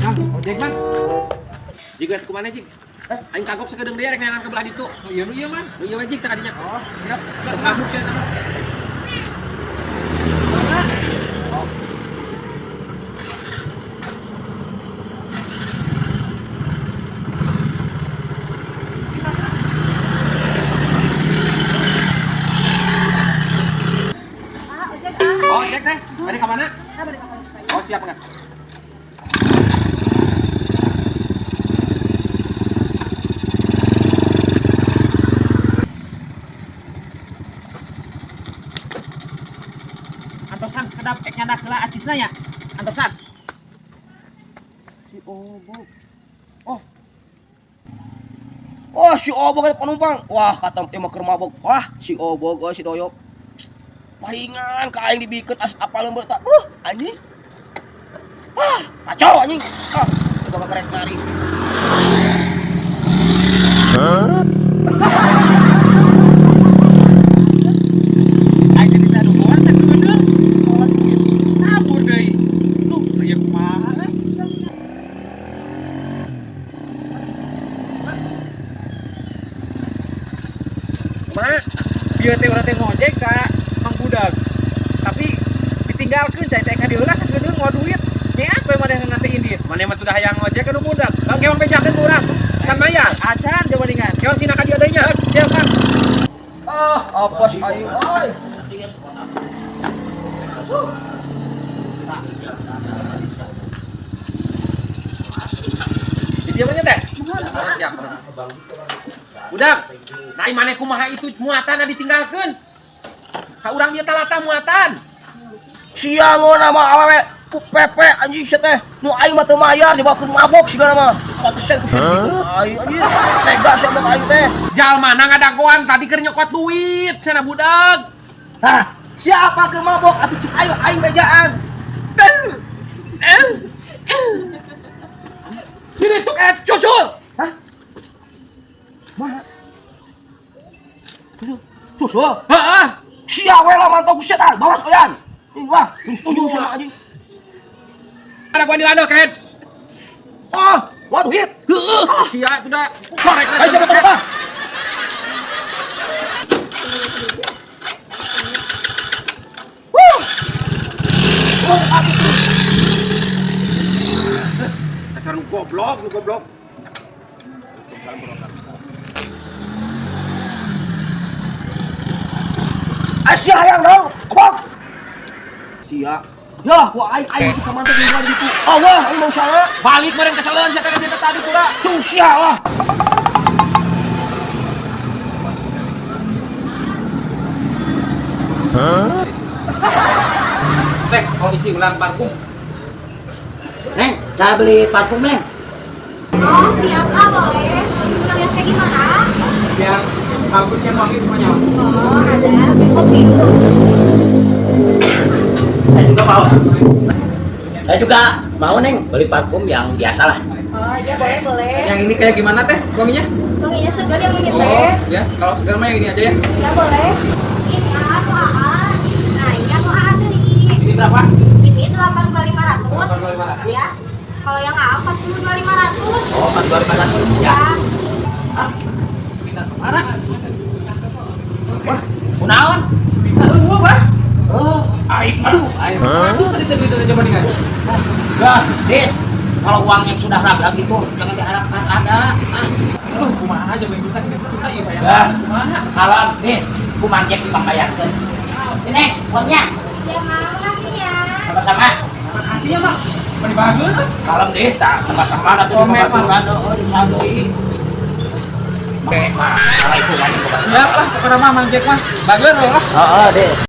Kang, ojek Mang. Jig rek kumana Jig? Aing kagok sakedeung deui rek neangan ke belah ditu. Oh iya nu ieu Mang. Nu ieu we Jig tah kadinya. Oh, siap. Mabuk sia eta mah. Mana? Oh. Ah, ojek ah. Oh, ojek teh. Bari ka mana? Ah, balik ka mana? Oh, siap enggak? Antosan sekedap ek nyandak heula acisna nya. Antosan. Si Obog. Oh. Oh, si Obog eta penumpang. Wah, kata teh mah keur mabok. Wah, si Obog, oh, si Doyok. Pahingan ka aing dibikeun as apa leumbeur tak. Anjing. Wah, kacau anjing. Ah, coba kerek lari. Aing teh dita dukungan sakedeung. Kabur deui. Duh, ieu kumaha eh? Kumaha? Bieu teh urang teh ngojek ka Mang Budak. Tapi ditinggalkeun cai teh ka dieu heula sakedeung mau duit. Nyeak we manehna nanti indit. Maneh mah sudah hayang ngojek ka nu budak. Kang kewang bejakeun ku urang. Can mayar. Acan jabandingan. Kewang sina ka dieu deui nya. Siap, Kang. Ah, apa sih aing euy. Di dieu mah nya teh. Oh, siap. Budak, nah maneh kumaha itu muatan ditinggalkeun. Ka urang dieu talata muatan. Sia ngeunah mah awewe ku pepe anjing sia teh. Nu aing mah teu mayar dibawa ke mabok sigana mah. Pantesan ku sia gitu. Aing anjing tega sia mah aing teh. Jalma na ngadagoan tadi keur nyokot duit cenah budak. Hah, siapa ke mabok atuh cek aing aing bejaan. Sini tuh susul. Hah? Mana? Susul. Susul. Heeh. Sia we lah mantau ku sia tah, bawa sekalian. Wah, setuju sama anjing. Ada gua di lado kehed. Ah, waduh hit. Heeh, sia itu dah. Korek Ayo siapa apa? Wuh. Oh, aku tuh. Dasar nu goblok, nu goblok. Asia hayang dong, abang. Sia. Ya, ku aing aing itu mantap di gitu. Oh, wah, aing mau salah. Balik meureun keseleun sia teh tadi pura. Tuh sia lah. Teh, mau isi ulang parfum. Neng, saya beli parfum, Neng. Oh, siap ah, boleh. Mau isi ulang yang kayak gimana? Yang bagus yang wangi pokoknya. Oh, ada kopi dulu. Saya juga mau. Saya juga mau, Neng, beli parfum yang biasa lah. Oh, iya boleh, boleh. Yang ini kayak gimana teh wanginya? Wanginya segar yang ini Oh, teh. ya. Kalau segar mah yang ini aja ya. Ya boleh. Ini A atau AA? Nah, ini atau AA tadi. Ini berapa? Ini 82.500. 82.500. Ya. Kalau yang A 42.500. Oh, 42.500. Ya. Ya. Ah, minta kemana? Wah, kunaon? Minta eueuh, Bah. Oh, Aing, aduh, aing. Aduh, tadi tadi tadi jabandingan. dah, Dis. Kalau uang yang sudah ragak gitu, jangan diharapkan ada. Ah, Aduh, kumaha aja beli bisa kita tuh ieu bayar. Gas. Kumaha? kalau Dis, ku manjek dipabayarkeun. Ini, Neng, uangnya. Ya, Mang, makasih ya. Sama-sama. Makasih ya, Mak. Meni bagus. Kalem, Dis, tak sama-sama atuh di Komen, Mak. babaturan, oh, di deui. Oke, mah, kalau itu kan Siap lah, pokoknya mah Mang Jack mah. Bagus lah. Heeh, Dis.